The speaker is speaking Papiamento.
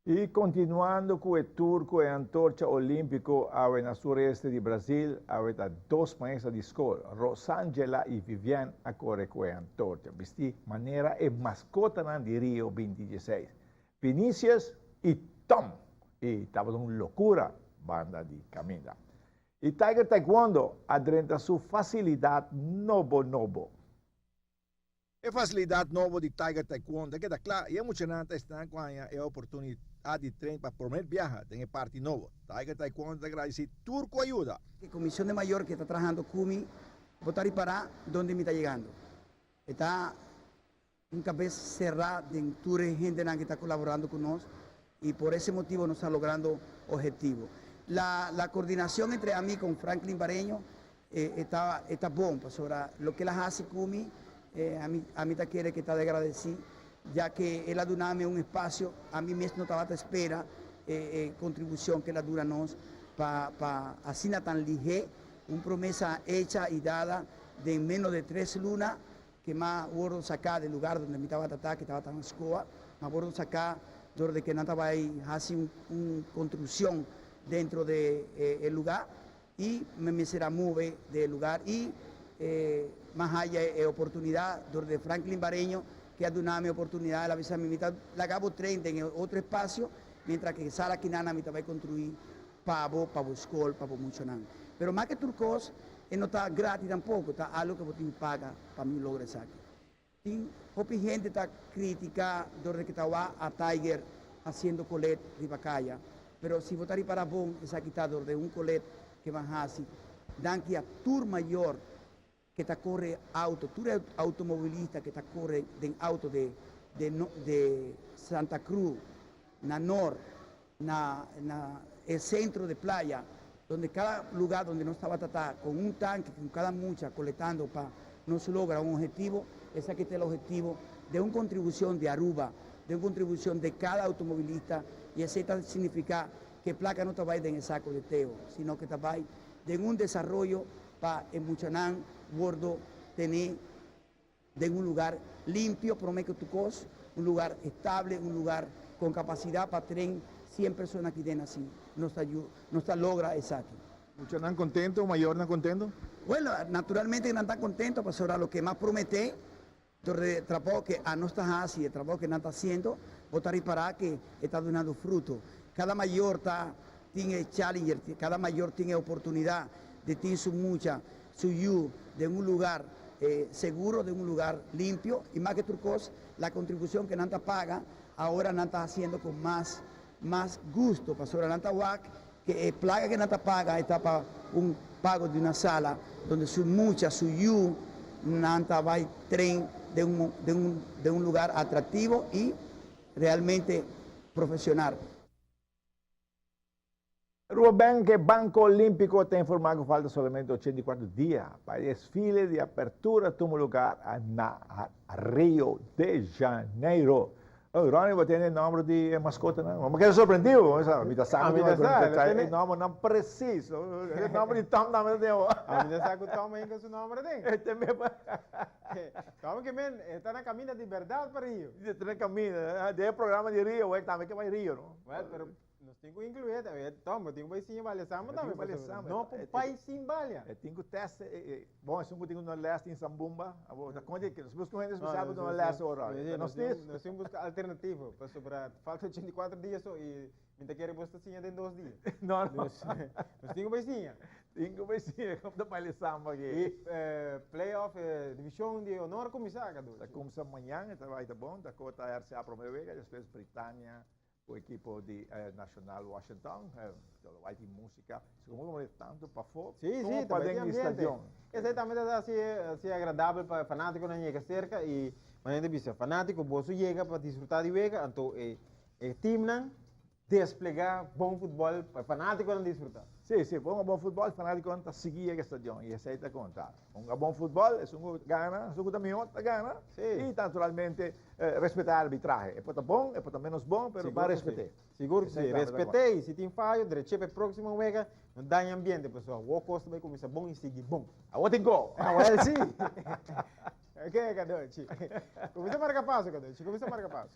I kontinuando ku e tour ku e antorcha olímpiko awe na sureste di Brasil, awe ta dos maestra di skol, Rosangela i Vivian, a kore ku e antorcha, bistí manera e maskotanan di Rio 2016, Vinicius i Tom. I tabata un lokura banda di kaminda. I Tiger Taekwondo a drenta su fasilidat nobo nobo. E fasilidat nobo di Tiger Taekwondo a keda kla i e muchanan ta esnan ku haña e oportunidat di train pa promé biaha den e parti nobo. Tiger Taekwondo ta gradisí tur ku a yuda. E Comision de Mayor ke ta trahando ku mi, bo ta ripará donde mi ta yegando. E ta un kabes será den tur e hendenan ke ta kolaborando ku nos i por ese motibo nos ta logrando ohetivo. La la coordinacion entre ami con Franklin Bareño e ta e ta bon pasobra loke el a hasi ku mi ami ami ta kere ke ta de agradesí ya ke el a duna mi un espasio ami mes no tabata spera e e kontribushon ke el a duna nos pa pa asina tan lihé un promesa hecha i dada den menos de tres luna ke m'a wordo saká den lugar donde mi tabata ta ke tabata na skoa m'a wordo saká dor de ke nan ta bai hasi un un kontribushon dentro de e lugar. I mi mester a move de e lugar i m'a haya e oportunidad dor de Franklin Bareño ke a duna mi oportunidad. El a bisa mi, mi ta laga bo train den e otro espacio mientras ke sala kinana mi ta bai construi pa bo, pa bo skol, pa bo muchanan. Pero mas ke tur kos e no ta gratis tampoco, ta algo ke bo tin paga pa mi logra esaki. Tin hopi hende ta critica dor de ke ta wak a Tiger haciendo colet riba caya, pero si bo ta ripara bon esaki ta dor de un colet ke ban haci. Danki a tur mayor ke ta core auto, tur e automobilista ke ta core den auto de de Santa Cruz na nor na na e centro de playa donde cada lugar donde nos tabata ta con un tanque con cada mucha colectando pa nos logra un objetivo, esaki ta el objetivo de un contribucion de Aruba, de un contribucion de cada automovilista y esey ta significa que placa no ta bay den e saco de Teo, sino que ta bay den un desaroyo pa e muchanan wordo tene den un lugar limpio prome ku tur kos, un lugar estable, un lugar kon kapasidat pa tren 100 persona aki den asi nos ta yu nos ta logra esaki. Muchanan kontento, mayornan kontento? Bueno, naturalmente nan ta kontento pasobra loke m'a promete dor e trabou ke anos ta hasi, e trabou ke nan ta hasiendo, bo ta ripará ke e ta dunando fruto. Kada mayor ta tin e challenger, kada mayor tin e oportunidat di tin su mucha, su yu den un lugar seguro, den un lugar limpio y mas que tur cos la contribucion que nan ta paga ahora nan ta haciendo con mas mas gusto pasobra nan ta wak que e placa que nan ta paga e ta pa un pago di una sala donde su mucha, su yu nan ta bay train den un den un den un lugar atractivo y realmente profesional. Aruba Bank, e Banco Olimpico, ta informa cu falta solamente 84 dia pa e desfile di apertura tuma lugar na Rio de Janeiro. Oh, Ronnie, bo tene nomber di e mascotanan? Mi keda sorprendido, bo sa, mi ta sa cu mi ta e nombernan preciso. E nomber di Tom tambe ta den bo. Ami ta sa cu Tom ainda su nomber aden. E tambe pa. Tom ke men, e ta na caminda di berdad pa Rio. E ta na caminda. Den e programa di Rio, wek tambe ke bai Rio, no? Well, pero Nos tin ku inkluí e Tom, bo tin ku bai siña balia samba tambe. Tin ku balia samba. No por bai sin balia. E tin ku tèst, bon esun ku tin ku duna lès tin sambumba. Abo ta konta nos buska un hende spesial pa duna lès ora. Nos tin. Nos tin ku buska alternativa pasobra falta 84 dia so i mi ta kere bos ta siña den dos dia. No, no. Nos tin ku bai siña. Tin ku bai siña kon ta balia samba aki. I playoff divishon di honor kuminsá, Kadushi. Ta kumsa mañan, e ta bai ta bon, ta kota RCA prome wega, despues Britania. Ku ekipo di Nacional Washington, lo bai tin músika. Segun bo mira tantu pafó komo paden di stadion. Esei tambe ta hasi hasi agradabel pa e fanátikonan yega serka i manera di bisa fanátiko boso yega pa disfrutá di wega anto e e timnan desplegá bon futbòl pa e fanátikonan disfrutá. Sí, sí, hunga bon futbòl fanátikonan ta sigui yega stadion i esei ta konta. Hunga bon futbòl esun ku gana, esun ku ta mihó ta gana i naturalmente Respetá arbitrahe. E por ta bon, e por ta ménos bon, pero ba respet'é. Sigur ku si. Respet'é i si tin fayo, drech'é pa e próksimo wega. No daña ambiente, pasobra awor kos ta bai kuminsá bon i sigui bon. Awor tin gol! Awor sí! Oké, Kadochi. Kuminsá marka paso, Kadochi. Kuminsá marka paso.